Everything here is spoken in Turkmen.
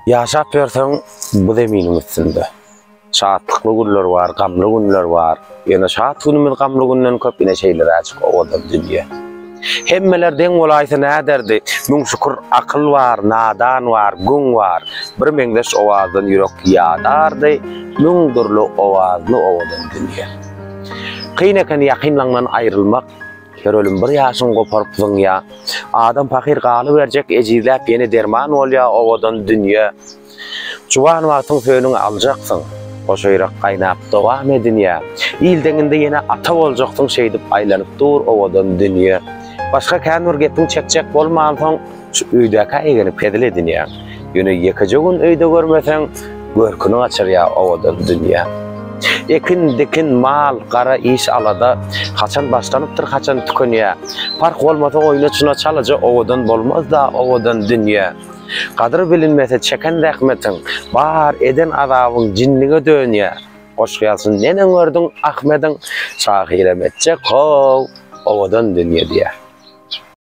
Ýaşap ýörseň bu zeminiň üstünde. Şatlykly günler bar, gamly günler bar. Ýöne şat günümiz gamly günden köp ine şeýleräjik owadan dünýe. Hemmeler deň bolaýsa näderdi? Müň şükür akyl bar, nadan bar, güň bar. Bir meňzeş owazdan ýürek ýadardy, Müň dürli owazly owadan dünýe. Kyn eken ýakynlaňdan aýrylmak, Her ölüm bir ýaşyň goparyp zyňýa. Adam pahyr galyberjek ejizläp ýene derman bolýa owadan dünýe. Juwan wagtyň söýeniňi aljaksyň. Goşaýrak gaýnap dowam edinýä. Il deňinde ýene ata boljaksyň şeýdip aýlanyp dur owadan dünýe. Başga kän bir gepiň çekjek bolmansoň şu öýdäkä igenip hezil edinýäň. Ýöne ýekeje gün öýde görmeseň görküni gaçyrýa owadan dünýe. Ekin, dikin, mal, gara iş alada haçan başlanypdyr haçan tükenýä. Parh bolmasa oýna çyna çalaja owadan bolmazda owadan dünýe. Gadyr bilinmese çeken zähmetiň, bar eden azabyň jinniňe dönýä. Goşgy ýazsyn neneň gördüň Ahmediň, şahyram etjek how owadan dünýe diýä.